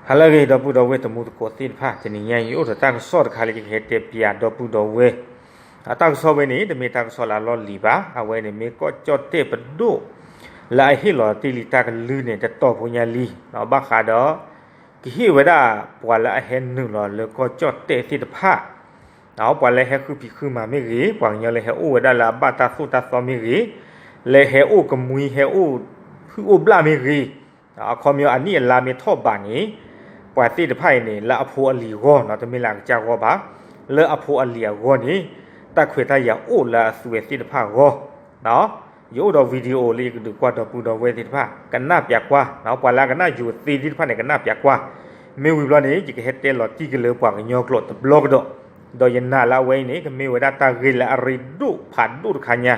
ဟါလၢအဂ့ၤ ဒီပုၢ်ဒီဝဲၢ်တံၤသကိးသ့ၣ်တဖၣ်, တနံၤညါအံၤ ယအိၣ်ဒီးတၢ်ကစီၣ်တခါလၢယကဟဲတဲပၠးဒီပုၢ်ဒီဝဲၢ်. အတၢ်ကစီၣ်ဝဲန့ၣ် တမ့ၢ်တၢ်ကစီၣ်လၢအလီၢ်လံၤဘၣ်. အဝဲန့ၣ် မ့ၢ်ကီၢ်ကၠီၣ်တဲၣ်ပဒိၣ် လၢအဟ့ၣ်လီၤတ့ၢ်လံတၢ်ကလုၢ်န့ၣ် တတီၤဖိညါလံ, ဘၣ်ဃးဒီး ကဟ့ၣ်ဝဲဒၣ်ပှၤလၢအဟဲနုာ်လီၤလၢကီၢ်ကၠီၣ်တဲၣ်သ့ၣ်တဖၣ် ပှၤလၢဟဲဃုဖံးဃုမၤမ့ၢ်ဂ့ၤ, ပှၤကညီလၢဟဲအိၣ်ဝဲဒၣ်လၢအဘၣ်တၢ်သိၣ်တၢ်သီမ့ၢ်ဂ့ၤ, လၢဟဲအိၣ်ကမှံဟဲအိၣ်ဟုၣ်အိၣ်ဘျၣ်မ့ၢ်ဂ့ၤ, အခီပညီအနံၣ်အလါမ့ၢ်ထီၣ်ဘးန့ၣ်, ပှၤသ့ၣ်တဖၣ်အံၤန့ၣ် လၢအဖိအလံၤအဂီၢ်, တမ့ၢ်လၢအကစၢ်ဂီၢ်ဘၣ်, လၢအဖိအလံၤအဂီၢ်န့ၣ် တၢ်ခွဲးတၢ်ယာ်အိၣ်လၢအသုဝဲသ့ၣ်တဖၣ်အဂီၢ်. ယအိၣ်ဒီး video လၢယကဒုးကွၢ်ဒီပုၢ်ဒီဝဲၢ်သ့ၣ်တဖၣ် ကနၣ်ပၠးကွၢ်, ပှၤလၢအကနၣ်ယိၤသ့သ့ၣ်တဖၣ်န့ၣ် ကနၣ်ပၠးကွၢ်. မ့ၢ်ဝံၤဘျီန့ၣ် ယကဟဲတဲလီၤတံၢ်က့ၤလၢပှၤကညီကျိာ်တဘျီကဒီး, ဒီးယနာ်လၢအဝဲအံၤန့ၣ် ကမ့ၢ်ဝဲဒၣ်တၢ်ဂ့ၢ်လၢအရ့ဒိၣ်ဖးဒိၣ်တခါညါ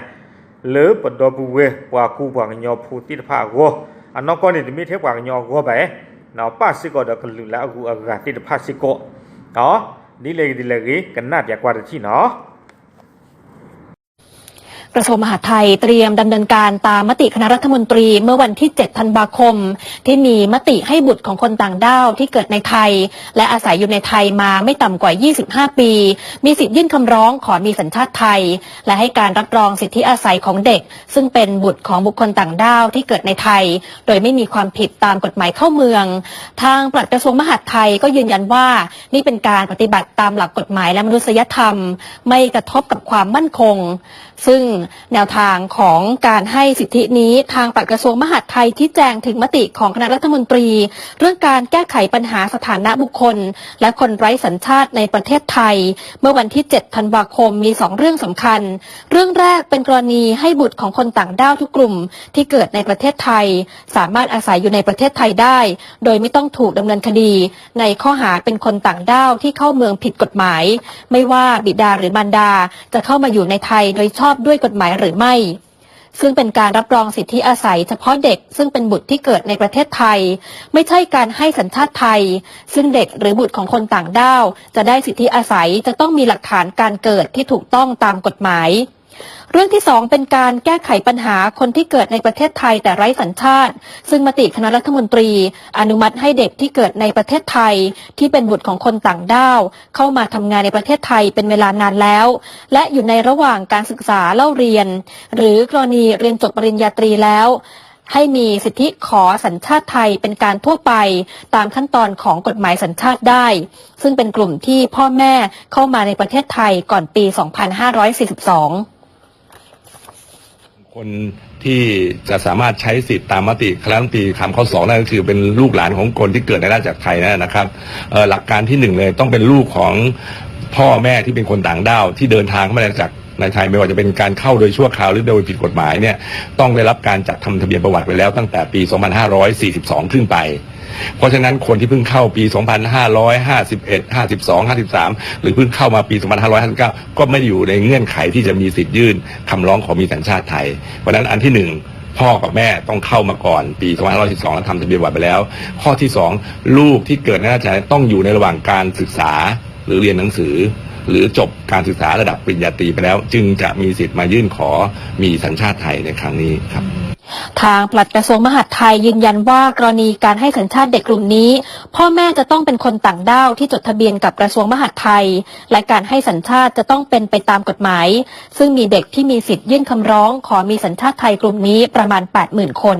လၢပဒီပုၢ်ဝဲၢ်ပှၤကူပှၤကညီဖိသ့ၣ်တဖၣ်အဂီၢ်, အနီၢ်ကီၢ်န့ၣ် တမ့ၢ်ထဲပှၤကညီအဂီၢ်ဘၣ်, ပၣ်စ့ၢ်ကီးဒီးကလုာ်လၢအဂုၤအဂၤသ့ၣ်တဖၣ်စ့ၢ်ကီး. ဒ်လဲၣ်ဂ့ၤဒ်လဲၣ်ဂ့ၤ ကနၣ်ပၠးကွၢ်တထံၣ်နီၤ. กระทรวงมหาดไทยเตรียมดำเนินการตามมติคณะรัฐมนตรีเมื่อวันที่ เจ็ด ธันวาคม ที่มีมติให้บุตรของคนต่างด้าวที่เกิดในไทย และอาศัยอยู่ในไทยมาไม่ต่ำกว่า ยี่สิบห้า ปี มีสิทธิ์ยื่นคำร้องขอมีสัญชาติไทย และให้การรับรองสิทธิอาศัยของเด็ก ซึ่งเป็นบุตรของบุคคลต่างด้าวที่เกิดในไทย โดยไม่มีความผิดตามกฎหมายเข้าเมือง ทางปลัดกระทรวงมหาดไทยก็ยืนยันว่า นี่เป็นการปฏิบัติตามหลักกฎหมายและมนุษยธรรม ไม่กระทบกับความมั่นคง ซึ่งแนวทางของการให้สิทธินี้ ทางปลัดกระทรวงมหาดไทยชี้แจงถึงมติของคณะรัฐมนตรี เรื่องการแก้ไขปัญหาสถานะบุคคล และคนไร้สัญชาติในประเทศไทย เมื่อวันที่ เจ็ด ธันวาคม มีสองเรื่องสำคัญ เรื่องแรกเป็นกรณีให้บุตรของคนต่างด้าวทุกกลุ่มที่เกิดในประเทศไทย สามารถอาศัยอยู่ในประเทศไทยได้ โดยไม่ต้องถูกดำเนินคดีในข้อหาเป็นคนต่างด้าวที่เข้าเมืองผิดกฎหมาย ไม่ว่าบิดาหรือมารดาจะเข้ามาอยู่ในไทยโดยชอบด้วยกฎหมายหรือไม่ ซึ่งเป็นการรับรองสิทธิอาศัยเฉพาะเด็กซึ่งเป็นบุตรที่เกิดในประเทศไทย ไม่ใช่การให้สัญชาติไทย ซึ่งเด็กหรือบุตรของคนต่างด้าวจะได้สิทธิอาศัยจะต้องมีหลักฐานการเกิดที่ถูกต้องตามกฎหมาย เรื่องที่สองเป็นการแก้ไขปัญหาคนที่เกิดในประเทศไทยแต่ไร้สัญชาติ ซึ่งมติคณะรัฐมนตรีอนุมัติให้เด็กที่เกิดในประเทศไทยที่เป็นบุตรของคนต่างด้าวเข้ามาทำงานในประเทศไทยเป็นเวลานานแล้ว และอยู่ในระหว่างการศึกษาเล่าเรียน หรือกรณีเรียนจบปริญญาตรีแล้ว ให้มีสิทธิขอสัญชาติไทยเป็นการทั่วไปตามขั้นตอนของกฎหมายสัญชาติได้ ซึ่งเป็นกลุ่มที่พ่อแม่เข้ามาในประเทศไทยก่อนปี สองพันห้าร้อยสี่สิบสอง คนที่จะสามารถใช้สิทธิ์ตามมติคณะรัฐมนตรีคำข้อสองนั่นก็คือเป็นลูกหลานของคนที่เกิดในราชอาณาจักรไทยนั่นนะครับ เอ่อ หลักการที่หนึ่งเลยต้องเป็นลูกของพ่อแม่ที่เป็นคนต่างด้าวที่เดินทางเข้ามาจากในไทย ไม่ว่าจะเป็นการเข้าโดยชั่วคราวหรือโดยผิดกฎหมายเนี่ย ต้องได้รับการจัดทำทะเบียนประวัติไปแล้วตั้งแต่ปี สองพันห้าร้อยสี่สิบสอง ขึ้นไป เพราะฉะนั้นคนที่เพิ่งเข้าปี สองพันห้าร้อยห้าสิบเอ็ด ห้าสิบสอง ห้าสิบสาม หรือเพิ่งเข้ามาปี สองพันห้าร้อยห้าสิบเก้า ก็ไม่ได้อยู่ในเงื่อนไขที่จะมีสิทธิ์ยื่นคำร้องขอมีสัญชาติไทย เพราะฉะนั้นอันที่หนึ่ง พ่อกับแม่ต้องเข้ามาก่อนปี สองพันห้าร้อยสิบสอง แล้วทำทะเบียนประวัติไปแล้ว ข้อที่สอง ลูกที่เกิดในราชอาณาจักรต้องอยู่ในระหว่างการศึกษา หรือเรียนหนังสือ หรือจบการศึกษาระดับปริญญาตรีไปแล้ว จึงจะมีสิทธิ์มายื่นขอมีสัญชาติไทยในครั้งนี้ครับ ทางปลัดกระทรวงมหาดไทยยืนยันว่ากรณีการให้สัญชาติเด็กกลุ่มนี้ พ่อแม่จะต้องเป็นคนต่างด้าวที่จดทะเบียนกับกระทรวงมหาดไทย และการให้สัญชาติจะต้องเป็นไปตามกฎหมาย ซึ่งมีเด็กที่มีสิทธิ์ยื่นคำร้องขอมีสัญชาติไทยกลุ่มนี้ประมาณ แปดหมื่น คน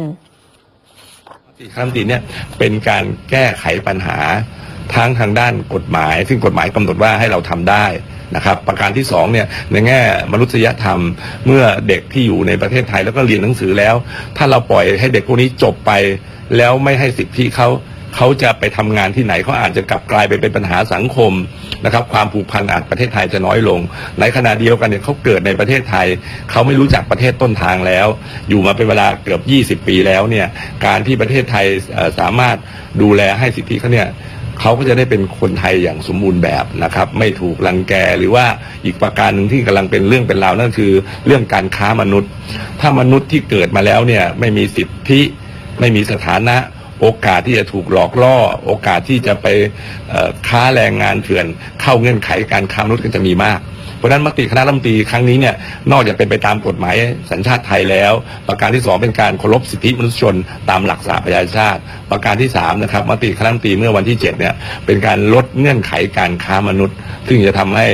มติคณะรัฐมนตรีเนี่ยเป็นการแก้ไขปัญหาทั้งทางด้านกฎหมาย ซึ่งกฎหมายกำหนดว่าให้เราทำได้นะครับ ประการที่สองเนี่ยในแง่มนุษยธรรม เมื่อเด็กที่อยู่ในประเทศไทยแล้วก็เรียนหนังสือแล้ว ถ้าเราปล่อยให้เด็กพวกนี้จบไป แล้วไม่ให้สิทธิเขา เขาจะไปทำงานที่ไหน เขาอาจจะกลับกลายไปเป็นปัญหาสังคมนะครับ ความผูกพันอาจประเทศไทยจะน้อยลง ในขณะเดียวกันเนี่ยเขาเกิดในประเทศไทย เขาไม่รู้จักประเทศต้นทางแล้ว อยู่มาเป็นเวลาเกือบ ยี่สิบ ปีแล้วเนี่ย การที่ประเทศไทย เอ่อ สามารถดูแลให้สิทธิเขาเนี่ย เขาก็จะได้เป็นคนไทยอย่างสมบูรณ์แบบนะครับ ไม่ถูกรังแก หรือว่าอีกประการหนึ่งที่กำลังเป็นเรื่องเป็นราวนั่นคือเรื่องการค้ามนุษย์ ถ้ามนุษย์ที่เกิดมาแล้วเนี่ยไม่มีสิทธิ ไม่มีสถานะ โอกาสที่จะถูกหลอกล่อ โอกาสที่จะไป เอ่อ ค้าแรงงานเถื่อน เข้าเงื่อนไขการค้ามนุษย์ก็จะมีมาก เพราะฉะนั้นมติคณะรัฐมนตรีครั้งนี้เนี่ย นอกจากเป็นไปตามกฎหมายสัญชาติไทยแล้ว ประการที่สองเป็นการเคารพสิทธิมนุษยชนตามหลักสหประชาชาติ ประการที่สามนะครับ มติคณะรัฐมนตรีเมื่อวันที่เจ็ดเนี่ย เป็นการลดเงื่อนไขการค้ามนุษย์ ซึ่งจะทำให้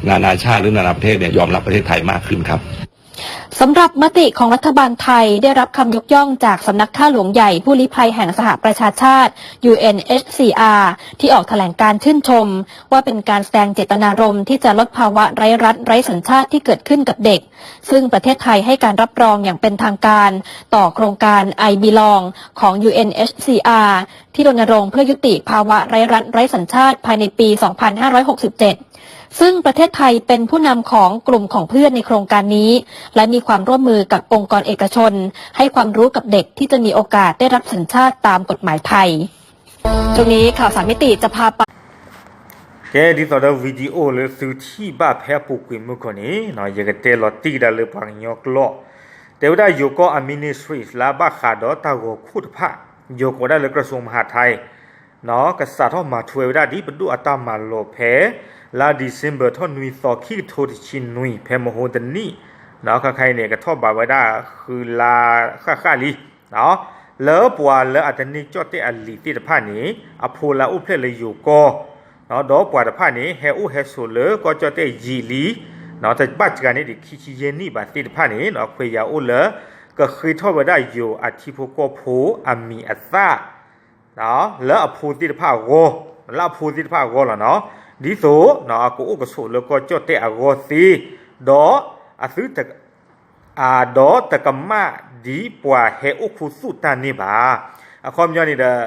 นานาชาติหรือนานาประเทศเนี่ยยอมรับประเทศไทยมากขึ้นครับ สำหรับมติของรัฐบาลไทยได้รับคำยกย่องจากสำนักข้าหลวงใหญ่ผู้ลี้ภัยแห่งสหประชาชาติ ยู เอ็น เอช ซี อาร์ ที่ออกแถลงการณ์ชื่นชม ว่าเป็นการแสดงเจตนารมณ์ที่จะลดภาวะไร้รัฐไร้สัญชาติที่เกิดขึ้นกับเด็ก ซึ่งประเทศไทยให้การรับรองอย่างเป็นทางการต่อโครงการ ไอ บี ลอง ของ ยู เอ็น เอช ซี อาร์ ที่รณรงค์เพื่อยุติภาวะไร้รัฐไร้สัญชาติภายในปี สองพันห้าร้อยหกสิบเจ็ด ซึ่งประเทศไทยเป็นผู้นำของกลุ่มของเพื่อนในโครงการนี้ และมีความร่วมมือกับองค์กรเอกชน ให้ความรู้กับเด็กที่จะมีโอกาสได้รับสัญชาติตามกฎหมายไทย ช่วงนี้ข่าวสามมิติจะพาไป ကဲ ဒ်သိးဒီး video လၢသုထံၣ်ဘၣ်ဖဲအပူၤကွံာ်မုၢ်ခီန့ၣ် ယကတဲလီၤတံၢ်ကဒါလၢပှၤကညီကျိာ် တဲဝဲဒၣ်ယိၤကီၢ်အ ministries လၢအဘၣ်ဃးဒီးတၢ်ဂီၤခိၣ်တဖၣ် ယိၤကီၢ်ဒၣ်လၢ กระทรวงมหาดไทย ကစးထီၣ်မၤထွဲဝဲဒၣ်ဒ်ပဒိၣ်အတၢ်မၤလိာ်ဖဲ လါ December ထီၣ်နွံသီ ခံကထိတဆံနွံ ဖဲမဟိတနံၣ် ခါခါအံၤန့ၣ် ကထီၣ်ဘးဝဲဒၣ်ဃုလါဃၣ်ဃၣ်လံ လၢပှၤလၢအတန့ၢ်ကၠီၣ်တဲၣ်အလံာ်သ့ၣ်တဖၣ်န့ၣ် အဖိလၢအအိၣ်ဖျဲၣ်လၢယိၤကီၢ် ဒီးပှၤတဖၣ်န့ၣ် ဟဲအိၣ်ဟဲဆိးလၢကီၢ်ကၠီၣ်တဲၣ်ယံာ်လံ တဘၣ်စှၤန့ၢ်ဒံးခံဆံယဲၢ်နံၣ်ဘၣ်သ့ၣ်တဖၣ်န့ၣ် ခွဲးယာ်အိၣ်လၢ ကဃ့ထီၣ်ဝဲဒၣ်ယိၤအထံဖိကီၢ်ဖိအမံၤအသၣ် လၢအဖိသ့ၣ်တဖၣ်အဂီၢ်, လၢအဖိသ့ၣ်တဖၣ်အဂီၢ်လီၤနီၤ, ဒ်သိး အကအိၣ်ကဆိးလၢကီၢ်ကၠီၣ်တဲၣ်အဂီၢ်သ့, ဒီးအသုတ ဒီးတကမၣ်ဒ်ပှၤဟဲအိၣ်ခူသူၣ်တၢ်န့ၣ်ဘၣ်. အခီပညီန့ၣ်ဒီး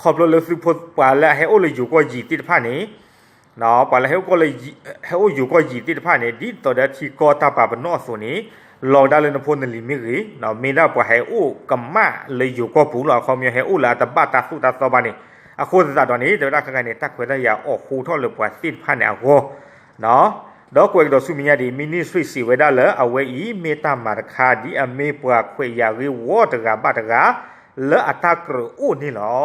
ခီဖျိလၢသုဖိ ပှၤလၢအဟဲအိၣ်လၢယိၤကီၢ်ယံာ်သ့ၣ်တဖၣ်န့ၣ် ပှၤလၢဟဲအိၣ်ကီၢ်လၢ ဟဲအိၣ်ယိၤကီၢ်ယံာ်သ့ၣ်တဖၣ်န့ၣ် ဒ်သိးဒီးထံကီၢ်တၢ်ပာ်ပနီၣ်အသိးန့ၣ် လီၤကဒါလၢနဖိနလံၤမ့ၢ်ဂ့ၤ, မ့ၢ်ဒၣ်ပှၤဟဲအိၣ်ကမၣ်လၢယိၤကီၢ်ပူၤလီၤ. အခီပညီဟဲအိၣ်လၢအတဘၣ်တၢ်သိၣ်တၢ်သီဘၣ်န့ၣ်, အဃိသတးဒီးန့ၣ် တဲဝဲဒၣ်ခဲခါန့ၣ် တၢ်ခွဲးတၢ်ယာ်အိၣ်ဃူထီၣ်လၢပှၤသ့ၣ်တဖၣ်န့ၣ်အဂီၢ် ဒီးကွဲးကဒီးဆူမဲာ်ညါဒ်အံၤ ministry စံးဝဲဒၣ်လၢအဝဲအံၤ မ့ၢ်တၢ်မၤတခါဒ်အမ့ၢ်ပှၤခွဲးယာ်ဂ့ၢ်ဝီတဂၤဘၣ်တဂၤ လၢအတၢ်ကြၢးအိၣ်န့ၣ်လီ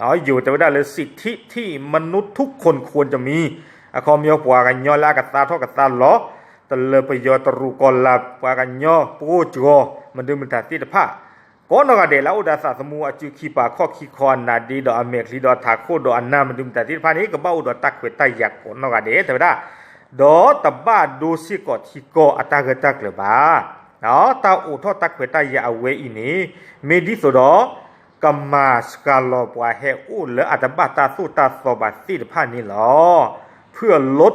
ၤ. ယိၤတဲဝဲဒၣ်လၢ สิทธิมนุษย์ทุกคนควรจะมี အခီပညီပှၤကညီလၢအကသါထီၣ်ကသါလီၤ, တလၢပယီၤတရူးကီၤလၤ ပှၤကညီပှိၢ်ကီၤ မဒုမတၤသ့ၣ်တဖၣ် ကိးနီၢ်ဂၤဒဲးလၢအအိၣ်ဒီးသးသမူအစုခံ ပှၤခီၣ်ခံခီအနါဒ့ဒီးအမဲာ်ချံဒီးအထးခိၣ်ဒီးအနၢ်မဒုမတၤသ့ၣ်တဖၣ်န့ၣ် ကဘၣ်အိၣ်ဒီးတၢ်ခွဲးတၢ်ယာ်ကိးနီၢ်ဂၤဒဲး တဲဝဲဒၣ်, ဒီးတဘၣ်ဒိစ့ၢ်ကီးထံကီၢ်အတၢ်ဂၢၢ်တၢ်ကျၢၤဘၣ်. တၢ်အိးထီၣ်တၢ်ခွဲးတၢ်ယာ်အဝဲအံၤန့ၣ် မ့ၢ်ဒ်သိးဒီး ကမၤစှၤလီၤပှၤဟဲအိၣ်လၢအတဘၣ်တၢ်သိၣ်တၢ်သီဘၣ်သ့ၣ်တဖၣ်န့ၣ်လီၤ. เพื่อลด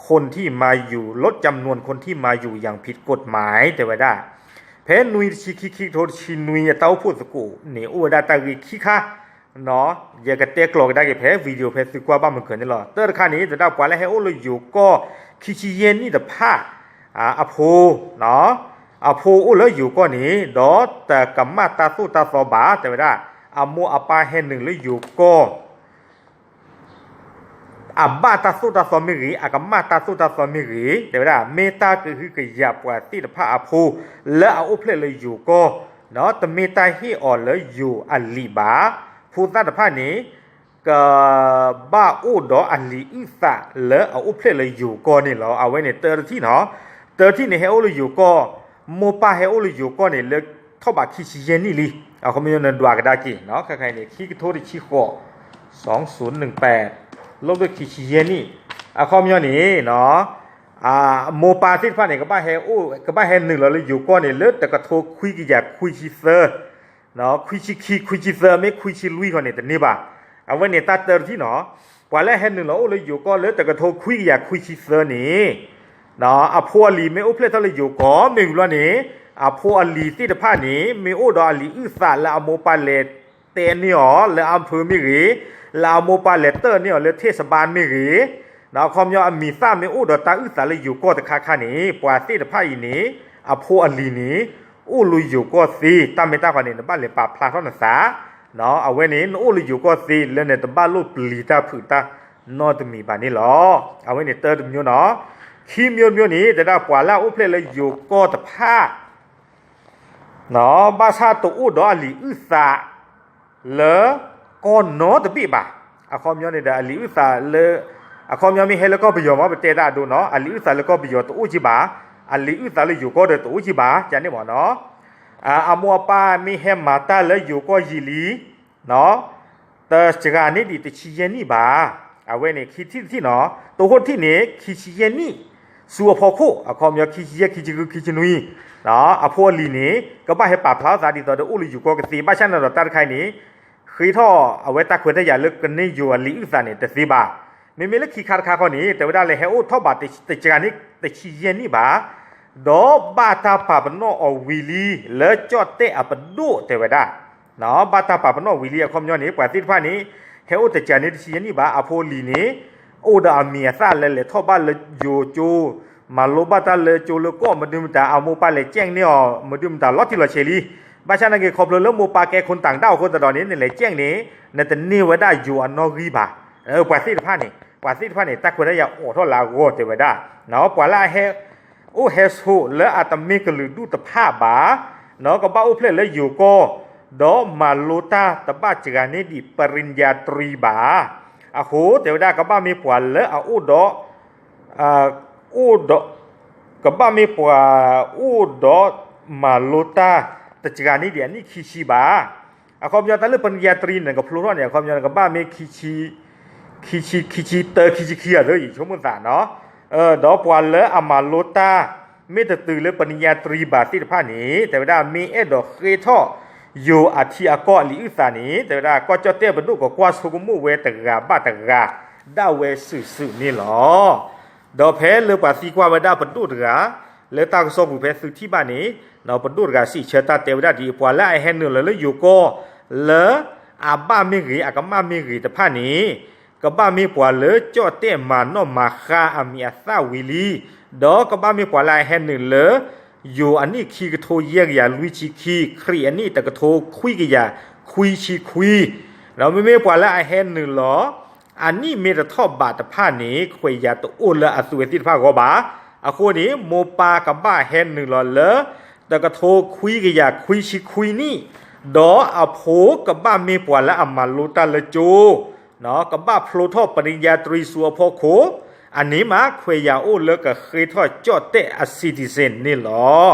คนที่มาอยู่ ลดจำนวนคนที่มาอยู่อย่างผิดกฎหมาย တဲဝဲဒၣ်, ဖဲနွံတဆံခံ ခံကထိတဆံနွံ အတၢ်အိၣ်ဖှိၣ်သကိးန့ၣ် အိၣ်ဝဲဒၣ်တၢ်ဂ့ၢ်ခံခါ, ယကတဲကျိးကဒါက့ၤဖဲ video ဖဲသုကွၢ်ဘၣ်မုၢ်ကၢၤန့ၣ်လီၤ. တၢတခါန့ၣ် တဲဝဲဒၣ်ပှၤလၢဟဲအိၣ်လၢယိၤကီၢ် ခံဆံယဲၢ်နံၣ်တဖၣ် အဖိ အဖိအိၣ်လၢယိၤကီၢ်န့ၣ် ဒီးတကမၣ်တၢ်သိၣ်တၢ်သီဘၣ် တဲဝဲဒၣ်, အမိၢ်အပၢ်ဟဲနုာ်လၢယိၤကီၢ် အဘၣ်တၢ်သိၣ်တၢ်သီမ့ၢ်ဂ့ၤ, အကမၣ်တၢ်သိၣ်တၢ်သီမ့ၢ်ဂ့ၤ, တဲဝဲဒၣ် မ့ၢ်တၢ်ကဟုကယာ်ပှၤသ့ၣ်တဖၣ်အဖိ လၢအအိၣ်ဖျဲၣ်လၢယိၤကီၢ်, တမ့ၢ်တၢ်ဟ့ၣ်အီၤလၢယိၤအလံာ်ဘၣ်. ဖိသၣ်တဖၣ်န့ၣ် ကဘၣ်အိၣ်ဒီးအလံာ်အုၣ်သးလၢအအိၣ်ဖျဲၣ်လၢယိၤကီၢ်န့ၣ်လီၤ. အဝဲန့ၣ်တၢတထံၣ်နီၤ, တၢတထံၣ်န့ၣ် ဟဲအိၣ်လၢယိၤကီၢ်, မိၢ်ပၢ်ဟဲအိၣ်လၢယိၤကီၢ်န့ၣ် လၢထီၣ်ဘးခံဆံယဲၢ်နံၣ်လံ. အခီပညီနဒွးကဒါက့ၤ ခဲခါအံၤန့ၣ် ခံကထိတဆံဃိး, စီၤစူၤနုၢ်ပဲး, လီၢ်ဘျၢၣ်ခံဆံယဲၢ်နံၣ်, အခီပညီန့ၣ် မိၢ်ပၢ်သ့ၣ်တဖၣ်န့ၣ် ကဘၣ်ဟဲအိၣ် ကဘၣ်ဟဲနုာ်လီၤလၢယိၤကီၢ်န့ၣ် လၢတကထိခွံကယၤခွံဆံသၢ ခွံဆံခံ ခွံဆံသၢ မ့ၢ်ခွံဆံလွံၢ်ခီန့ၣ် တန့ၢ်ဘၣ်. အဝဲန့ၣ်တၢ်တၢတထံၣ်နီၤ, ပှၤလၢဟဲနုာ်လီၤအိၣ်လၢယိၤကီၢ်လၢတကထိခွံကယၤခွံဆံသၢန့ၣ် အဖိအလံၤမ့ၢ်အိၣ်ဖျဲၣ်ထီၣ်လၢယိၤကီၢ်မ့ၢ်ဝံၤလီၤန့ၣ်, အဖိအလံၤသ့ၣ်တဖၣ်န့ၣ် မ့ၢ်အိၣ်ဒီးအလံာ်အုၣ်သးလၢအမိၢ်ပၢ်လဲၤတဲန့ၢ်အီၤ လၢအဖၢမ့ၢ်ဂ့ၤ, လၢအမိၢ်ပၢ်လဲၤတၢၢ်န့ၢ်အီၤလၢထ့ၣ်စဘါမ့ၢ်ဂ့ၤ, အခီပညီအမံၤသၣ်မ့ၢ်အိၣ်ဒီးတၢ်အုၣ်သးလၢယိၤကီၢ်တခါခါန့ၣ် ပှၤသ့ၣ်တဖၣ်အံၤန့ၣ် အဖိအလံၤန့ၣ် အိၣ်လၢယိၤကီၢ်သ့, တၢ်မ့ၢ်တၢ်တီန့ၣ် နဘၣ်လဲၤပာ်ဖျါထီၣ်နသး, အဝဲန့ၣ် နအိၣ်လၢယိၤကီၢ်သ့ လၢနတဘၣ်လိၣ်ပျံၤတၢ်ဖုးတၢ်နီတမံၤဘၣ်န့ၣ်လီၤ. အဝဲန့ၣ်တၢတမျိုးနီၤ. ခံမျိုးမျိုးန့ၣ် တဲဒၣ်ပှၤလၢအအိၣ်ဖျဲၣ်လၢယိၤကီၢ်တဖၣ် ဘၣ်ဆၣ်တအိၣ်ဒီးအလံာ်အုၣ်သးလၢကီၢ်နီတဘ့ၣ်ဘၣ်. အခီပညီန့ၣ်ဒီး အလံာ်အုၣ်သးလၢ အခီပညီမ့ၢ်ဟဲလၢကီၢ်ပယီၤမ့ၢ် ပတဲတၢ်အဒိနီၤ, အလံာ်အုၣ်သးလၢကီၢ်ပယီၤတအိၣ်က့ဘၣ်, အလံာ်အုၣ်သးလၢယိၤကီၢ်ဒီးတအိၣ်က့ဘၣ် ကန့ၣ်မ့ၢ်နီၤ. အမိၢ်အပၢ်မ့ၢ်ဟဲမၤတၢ်လၢယိၤကီၢ်ယံာ်လံ တစှၤန့ၢ်ဒံးတဆံယဲၢ်နံၣ်ဘၣ်. အဝဲန့ၣ်ခံထံၣ်တထံၣ်နီၤ, တဟီၣ်ထံၣ်န့ၣ် ခံဆံယဲၢ်နံၣ် ဆူအဖီခိၣ် အခီပညီ ခံဆံယဲၢ် ခံဆံဃု ခံဆံနွံ အဖိအလံၤန့ၣ် ကဘၣ်ဟဲပာ်ဖျါထီၣ်သးဒ်သိးဒီးအိၣ်လၢယိၤကီၢ်ကသ့, ဘၣ်ဆၣ်န့ၣ်ဒီးတၢ်တခါအံၤန့ၣ် ဃ့ထီၣ်အဝဲတၢ်ခွဲးတၢ်ယာ်လၢကန့ၢ်ယိၤအလံာ်အုၣ်သးန့ၣ် တသ့ဘၣ်. မ့မ့ၢ်လၢခံခါတခါခီန့ၣ် တဲဝဲဒၣ်လၢဟဲအိၣ်ထီၣ်ဘးတစှၤန့ၢ်တဆံယဲၢ်နံၣ်ဘၣ်, ဒီးဘၣ်တၢ်ပာ်ပနီၣ်အီၤဝံၤလံ လၢကၠီၣ်တဲၣ်အပဒိၣ်တဲဝဲဒၣ် ဘၣ်တၢ်ပာ်ပနီၣ်ဝံၤလံ အခီပညီန့ၣ် ပှၤသ့ၣ်တဖၣ်န့ၣ် ဟဲအိၣ်တစှၤန့ၢ်တဆံယဲၢ်နံၣ်ဘၣ်, အဖိအလံၤန့ၣ် အိၣ်ဒီးအမံၤအသၣ်လၢလဲၤထီၣ်ဘၣ်လၢယိၤကၠိ, မၤလိဘၣ်တၢ်လၢကၠိလၢကီၢ် မဒုမတၤ အမိၢ်ပၢ်လဲၤကဲန့ၢ်အီၤ မဒုမတၤ လီၤတံၢ်လီၤဆဲးလံ. ဘၣ်ဆၣ်နာ်က့ ခီဖျိလၢမိၢ်ပၢ်ကဲခိၣ်တၢ်ကဒါအဃိသတးဒီးန့ၣ် နလဲၤကဲန့ၣ် နတန့ၢ်ဝဲဒၣ်ယိၤအနီၣ်ဂံၢ်ဘၣ်. ပှၤသ့ၣ်တဖၣ်န့ၣ် ပှၤသ့ၣ်တဖၣ်န့ၣ် တၢ်ခွဲးတၢ်ယာ်အိးထီၣ်လၢအဂီၢ်တဲဝဲဒၣ်, ပှၤလၢအဟဲ အိၣ်ဟဲဆိးလၢအတမ့ၢ်ကလုာ်ဒူၣ်တဖၣ်ဘၣ်, ကဘၣ်အိၣ်ဖျဲၣ်လၢယိၤကီၢ်, ဒီးမၤလိတၢ်တဘၣ်စှၤန့ၢ်ဒံး ပရံယၤတြံဘၣ်. အဃိတဲဝဲဒၣ် ကဘၣ်မ့ၢ်ပှၤလၢအအိၣ်ဒီး အိၣ်ဒီး ကဘၣ်မ့ၢ်ပှၤအိၣ်ဒီးမၤလိတၢ်တစှၤန့ၢ်ဒံးအနံၣ်ခံဆံဘၣ်. အခီပညီတၢ်လၢပရံယၤတြံန့ၣ် ကဖျိထီၣ်န့ၣ် အခီပညီန့ၣ် ကဘၣ်မ့ၢ် ခံဆံခံဆံတၢ ခံဆံခံ အသိး ယဆိကမိၣ်သးနီၤ. ဒီးပှၤလၢအမၤလိတၢ် မ့ၢ်တတုၤလၢပရံယၤတြံဘၣ်သ့ၣ်တဖၣ်န့ၣ် တဲဝဲဒၣ် မ့ၢ်အဲၣ်ဒိးဃ့ထီၣ် ယိၤအထံအကီၢ်အလံာ်အုၣ်သးန့ၣ် တဲဝဲဒၣ် ကီၢ်ကၠီၣ်တဲၣ်ပဒိၣ်ကကွၢ်ဆိကမိၣ်ဝဲတဂၤဘၣ်တဂၤ ဒၣ်ဝဲစုာ်စုာ်န့ၣ်လီၤ. ဒီးဖဲလၢပှၤသံကွၢ်ဝဲဒၣ်ပဒိၣ်တဂၤ လၢတၢ်ကစီၣ်ပူၤဖဲသုထံၣ်ဘၣ်န့ၣ် ပဒိၣ်တဂၤစံးဆၢတၢ်တဲဝဲဒၣ်ဒ်အံၤ, ပှၤလၢအဟဲနုာ်လီၤလၢယိၤကီၢ် လၢအဘၣ်မ့ၢ်ဂ့ၤ အကမၣ်မ့ၢ်ဂ့ၤတဖၣ်န့ၣ် ကဘၣ်မ့ၢ်ပှၤလၢကၠီၣ်တဲၣ်မၤနီၣ်မၤဃါအမံၤအသၣ်ဝံၤလံ, ဒီးကဘၣ်မ့ၢ်ပှၤလၢအဟဲနုာ်လၢ ယိၤအနံၣ်ခံကထိယဲၢ်ကယၤလွံၢ်ဆံခံ, ခရံာ်အနံၣ်တကထိခွံကယၤခွံဆံခွံ, ဒီးမ့မ့ၢ်ပှၤလၢအဟဲနုာ်လီၤ အနံၣ်မ့ၢ်တထီၣ်ဘးတဖၣ်န့ၣ် ခွဲးယာ်တအိၣ်လၢအသုးဝဲသ့ၣ်တဖၣ်အဂီၢ်ဘၣ်. အဃိန့ၣ် မိၢ်ပၢ်ကဘၣ်ဟဲနုာ်လီၤလၢ တကထိခွံကယၤခွံဆံခွံနံၣ်, ဒီးအဖိကဘၣ်မ့ၢ်ပှၤလၢအမၤလိတၢ်လၢကၠိ ကဘၣ်ဖျိထီၣ်ပရံယၤတြံဆူအဖီခိၣ်, အန့ၣ်မး ခွဲးယာ်အိၣ်လၢကဃ့ထီၣ်ကၠီၣ်တဲၣ်အ citizen န့ၣ်လီၤ.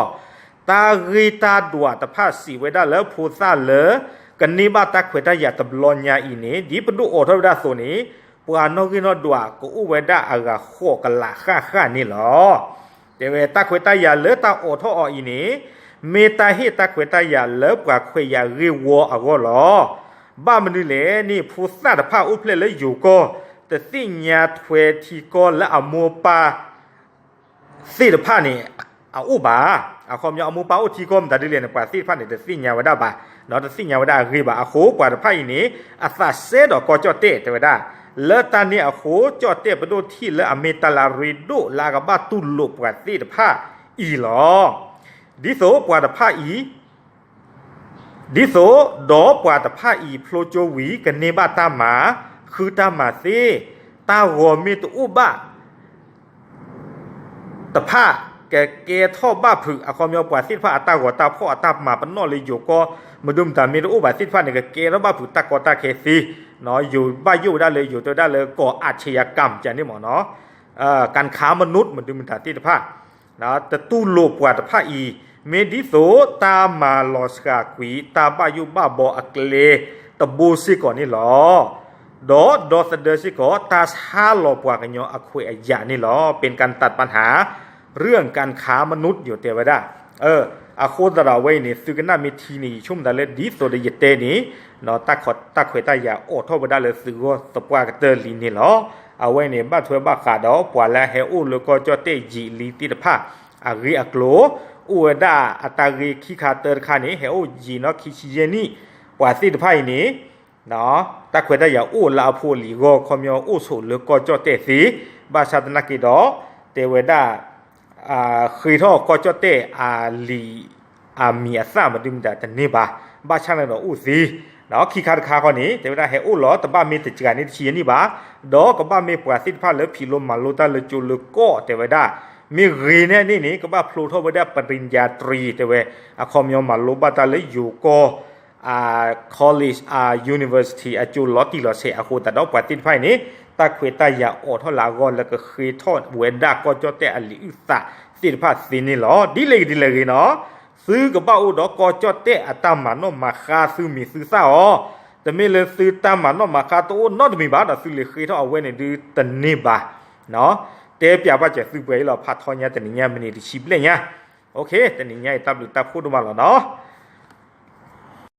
တၢ်ဂ့ၢ်တၢ်ဒွးတဖၣ်စံးဝဲဒၣ်လၢဖိသၣ်လၢ ကန့ၢ်ဘၣ်တၢ်ခွဲးတၢ်ယာ်တဘျီညါအံၤန့ၣ် ဒ်ပဒိၣ်အိးထီၣ်ဝဲဒၣ်အသိးန့ၣ် ပှၤနီၣ်ဂံၢ်နီၣ်ဒွးကအိၣ်ဝဲဒၣ်အဂၤဃိးကလးဃၣ်ဃၣ်န့ၣ်လီၤ. တဲဝဲတၢ်ခွဲးတၢ်ယာ်လၢတၢ်အိးထီၣ်အီၤအံၤန့ၣ် မ့ၢ်တၢ်ဟ့ၣ်တၢ်ခွဲးတၢ်ယာ်လၢပှၤခွဲးယာ်ဂ့ၢ်ဝီအဂီၢ်လီၤ. ဘၣ်မနုၤလဲၣ်န့ၣ် ဖိသၣ်တဖၣ်အိၣ်ဖျဲၣ်လၢယိၤကီၢ် တသ့ၣ်ညါထွဲထံကီၢ်လၢအမိၢ်ပၢ် သ့ၣ်တဖၣ်န့ၣ် အအိၣ်ဘၣ်. အခီပညီအမိၢ်ပၢ်အိၣ်ထံကီၢ်မတၤဒ်လဲၣ်န့ၣ် ပှၤသ့ၣ်တဖၣ်န့ၣ် တသ့ၣ်ညါဝဲဒၣ်ဘၣ်, တသ့ၣ်ညါဝဲဒၣ်အဂ့ၢ်ဘၣ်. အဃိပှၤတဖၣ်အံၤန့ၣ် အသးစဲဒီးကီၢ်ကၠီၣ်တဲၣ်တဲဝဲဒၣ်, လၢတၢ်န့ၣ်အဃိ ကၠီၣ်တဲၣ်ပဒိၣ်ထံၣ်လၢအမ့ၢ်တၢ်လၢအရ့ဒိၣ်လၢအကဘၣ်တူၢ်လိာ်ပှၤသ့ၣ်တဖၣ်အံၤလီၤ. ဒ်သိးပှၤတဖၣ်အံၤ ဒ်သိးဒီးပှၤတဖၣ်အံၤဖျိကၠိဝံၤ ကန့ၢ်ဘၣ်တၢ်မၤ, ဃုတၢ်မၤသ့, တၢ်ဂီၤမ့ၢ်တအိၣ်ဘၣ် တဖၣ် ကကဲထီၣ်ဘၣ်ဖုး အခီပညီပှၤသ့ၣ်တဖၣ်အတၢ်ဂီၤတၢ်ဖီၣ်အတၢ်မၤပနီၣ်လၢယိၤကီၢ် မဒုမတၤမ့ၢ်တအိၣ်ဘၣ်သ့ၣ်တဖၣ်န့ၣ် ကကဲထီၣ်ဘၣ်ဖုးတၢ်ကီတၢ်ခဲသ့, ယိၤဘၣ်ယိၣ်ဝဲဒၣ်လၢယိၤတဲဝဲဒၣ်လၢကီၢ် อาชญากรรม ကန့ၣ်မ့ၢ်နီၤ, การค้ามนุษย์ မဒုမတၤသ့ၣ်တဖၣ် တတူၢ်လိာ်ပှၤတဖၣ်အံၤ မ့ၢ်ဒ်သိးတၢ်မၤလီၤစှၤကွံာ် တၢ်ဘၣ်ယိၣ်ဘၣ်ဘီအကျဲတဘိစ့ၢ်ကီးန့ၣ်လီၤ. ဒီးဒီသဒၢစ့ၢ်ကီး တၢ်ဆါလီၤပှၤကညီအခွဲးအယာ်န့ၣ်လီၤ. เป็นการตัดปัญหาเรื่องการค้ามนุษย์ ယိၤတဲဝဲဒၣ်. အဃိသတးဒီးအဝဲအံၤန့ၣ် သုကနၣ်မ့ၢ်ထံန့ၣ် ယဆိကမိၣ်သးလၢဒ်သိးဒီးယတဲန့ၣ် တၢ်ခွဲးတၢ်ယာ်အိးထီၣ်ဝဲဒၣ်လၢသုးဂီၢ်သပှၢ်ကတၢၢ်လံန့ၣ်လီၤ. အဝဲန့ၣ် ဘၣ်ထွဲဘၣ်ဃးဒီးပှၤလၢအဟဲအိၣ်လၢကီၢ်ကၠီၣ်တဲၣ်ယံာ်လံသ့ၣ်တဖၣ် အဂ့ၢ်အကျိၤ အိၣ်ဝဲဒၣ်အတၢ်ဂ့ၢ်ခံခါတၢတခါန့ၣ် ဟဲအိၣ်ယံာ်နီၢ်ခံဆံယဲၢ်နံၣ် ပှၤသ့ၣ်တဖၣ်အံၤန့ၣ် တၢ်ခွဲးတၢ်ယာ်အိၣ်လၢအဖိအလံၤအဂီၢ် ခီပညီအိၣ်ဆိးလၢကီၢ်ကၠီၣ်တဲၣ်သ့, ဘၣ်ဆၣ်သနာ်က့ဒီး တဲဝဲဒၣ် ဃ့ထီၣ်ကီၢ်ကၠီၣ်တဲၣ်အလံာ် အမံၤအသၣ်မဒုမတၤတန့ၢ်ဘၣ်, ဘၣ်ဆၣ်န့ၣ်ဒီးအိၣ်သ့. ဒီးခံခါတခါဃီန့ၣ် တဲဝဲဒၣ်ဟဲအိၣ်လီၤ တဘၣ်မ့ၢ်တစှၤန့ၢ်တဆံယဲၢ်နံၣ်ဘၣ်, ဒီးကဘၣ်မ့ၢ်ပှၤသ့ၣ်တဖၣ်လၢဖံးလိမၤလိတၢ်လၢကၠိလၢကီၢ်တဲဝဲဒၣ်, မ့ၢ်ဂ့ၤန့ၢ်န့ၣ်န့ၣ် ကဘၣ်ဖျိထီၣ်ဝဲဒၣ်ပရံယၤတြံတဲဝဲ, အခီပညီမၤလိဘၣ်တၢ်လၢယိၤကီၢ် college အ university အကၠိလီၤတံၢ်လီၤဆဲးအဃိသတးဒီး ပှၤသ့ၣ်တဖၣ်အံၤန့ၣ် တၢ်ခွဲးတၢ်ယာ်အိးထီၣ်လၢအဂီၢ် လၢကဃ့ထီၣ်ဝဲဒၣ်ကီၢ်ကၠီၣ်တဲၣ်အလံာ်အုၣ်သးသ့ၣ်တဖၣ်သ့န့ၣ်လီၤ. ဒ်လဲၣ်ဂ့ၤဒ်လဲၣ်ဂ့ၤနီၤ, သုကဘၣ်အိၣ်ဒီးကီၢ်ကၠီၣ်တဲၣ်အတၢ်မၤနီၣ်မၤဃါ သုမံၤသုသၣ်အီၤ, တမ့ၢ်လၢသုတၢ်မၤနီၣ်မၤဃါတအိၣ်နီတမံၤဘၣ်ဒီး သုလဲၤဃ့ထီၣ်အဝဲန့ၣ်ဒုးတန့ၢ်ဘၣ်. တဲပၠးဘၣ်စၢၤသုပှဲၤအံၤလီၤ. ဖးထီညါတနံၤညါ မံးနံးတဆံဘျဲၣ်ညါ. တနံၤညါအံၤ တၢ်ဘျုးတၢ်ဖှိၣ်ဒိၣ်မးလီၤနီၤ.